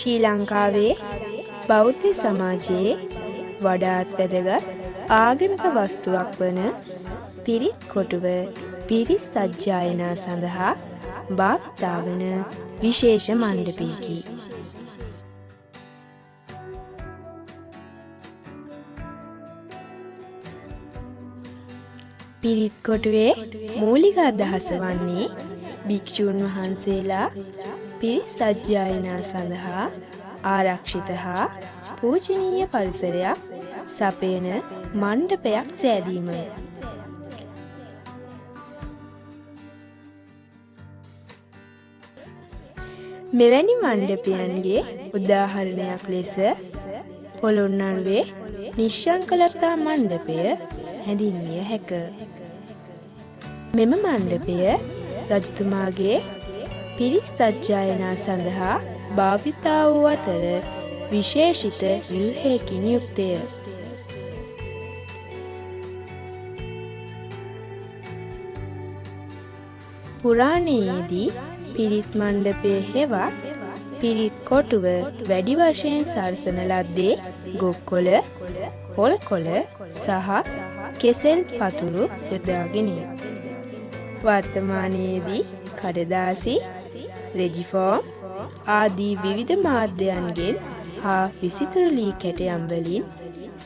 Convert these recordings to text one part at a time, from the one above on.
ශ්‍රී ලංකාවේ බෞද්ධ සමාජයේ වඩාත් වැදගත් ආගමික වස්තුවක් වන පිරිත් කොටුව පිරිත් සජ්ජායනා සඳහා භාවිතා වන විශේෂ මණ්ඩපයකි. පිරිත් කොටුවේ මූලික අදහස වන්නේ භික්ෂූන් වහන්සේලා පිරිත් සජ්ජායනා සඳහා ආරක්ෂිත හා පූජනීය පරිසරයක් සපයන මණ්ඩපයක් සෑදීමය. මෙවැනි මණ්ඩපයන්ගේ උදාහරණයක් ලෙස පොළොන්නරුවේ නිශ්ශංකලතා මණ්ඩපය හැඳින්විය හැක. මෙම මණ්ඩපය රජතුමාගේ පිරිත් සජ්ජායනා සඳහා භාවිතා වූ අතර විශේෂිත ව්‍යුහයකින් යුක්තය. පුරාණයේදී පිරිත් මණ්ඩපය හෙවත් පිරිත් කොටුව වැඩි වශයෙන් සරසන ලද්දේ ගොක්කොළ, පොල් කොළ සහ කෙසෙල් පතුරු යොදාගෙනය. වර්තමානයේදී කඩදාසි, රෙජිෆෝම් ආදී විවිධ මාධ්‍යයන්ගෙන් හා විසිතුරු ලී කැටයම් වලින්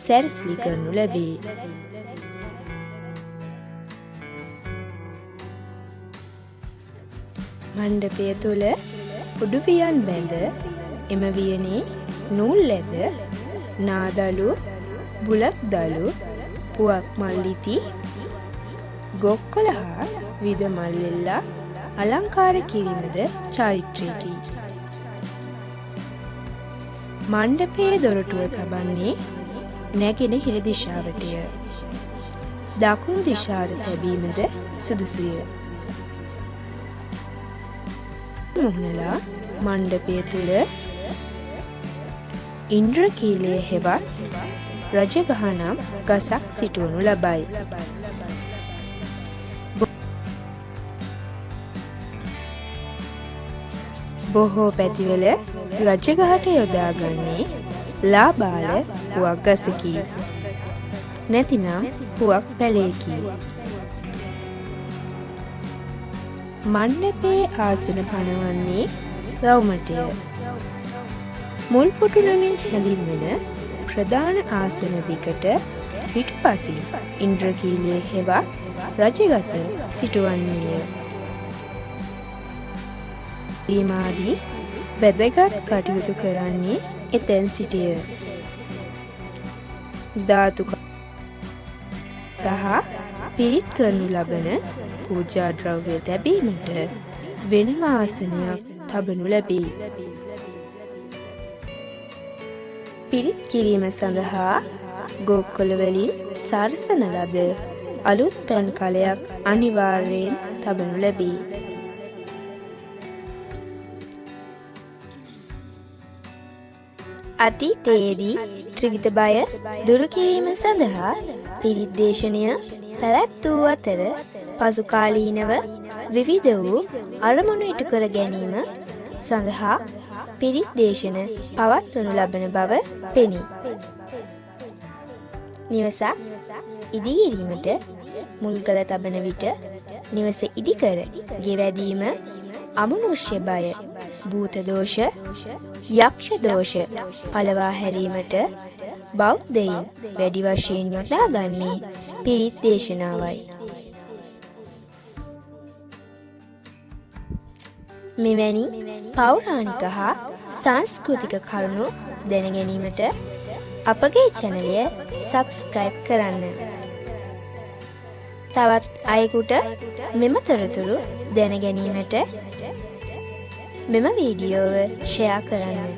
සැරසිලි කරනු ලැබේ. මණ්ඩපය තුළ උඩු වියන් බැඳ එම වියනේ නූල් ඇද නාදලු, බුලත් දළු, පුවක් මල් ඉති, ගොක්කොළ හා විද මල් එල්ලා අලංකාර කිරීමද චාරිත්‍රයකි. මණ්ඩපයේ දොරටුව තබන්නේ නැගෙනහිර දිශාවටය. දකුණු දිශාවට තැබීමද සුදුසුය. මුහුණලා මණ්ඩපය තුළ ඉන්ද්‍රකීලය හෙවත් රජගහ නම් ගසක් සිටුවනු ලබයි. බොහෝ පැතිවල රජගහට යොදාගන්නේ ලාබාල පුවක් ගසකි. නැතිනම් පුවක් පැලයකි. මණ්ඩපයේ ආසන පනවන්නේ රවුමටය. මුල් පුටු නමින් හැඳින්වෙන ප්‍රධාන ආසන දෙකට පිටුපසින් ඉන්ද්‍රකීලය හෙවත් රජගස සිටුවන්නේය. ආදී වැදගත් කටයුතු කරන්නේ එතැන් සිටය. ධාතු සහ පිරිත් කරනු ලබන පූජා ද්‍රව්‍ය තැබීමට වෙනම ආසනයක් තබනු ලැබේ. පිරිත් කිරීම සඳහා ගොක්කොළ වලින් සරසන ලද අලුත් පැන් කලයක් අනිවාර්යයෙන් තබනු ලැබේ. අතීතයේදී ත්‍රිවිධ බය දුරු කිරීම සඳහා පිරිත් දේශනය පැවැත් වූ අතර පසුකාලීනව විවිධ වූ අරමුණු ඉටු කර ගැනීම සඳහා පිරිත් දේශන පවත්වනු ලබන බව පෙනේ. නිවසක් ඉදිකිරීමට මුල්ගල තබන විට නිවස ඉදිකර ගෙවැදීම අමනුෂ්‍ය බය, භූත දෝෂ, යක්ෂ දෝෂ පළවා හැරීමට බෞද්ධයින් වැඩි වශයෙන් යොදාගන්නේ පිරිත් දේශනාවයි. මෙවැනි පෞරාණික හා සංස්කෘතික කරුණු දැන ගැනීමට අපගේ චැනලය සබ්ස්ක්‍රයිබ් කරන්න. තවත් අයෙකුට මෙම තොරතුරු දැන ගැනීමට මෙම වීඩියෝව ෂෙයා කරන්න.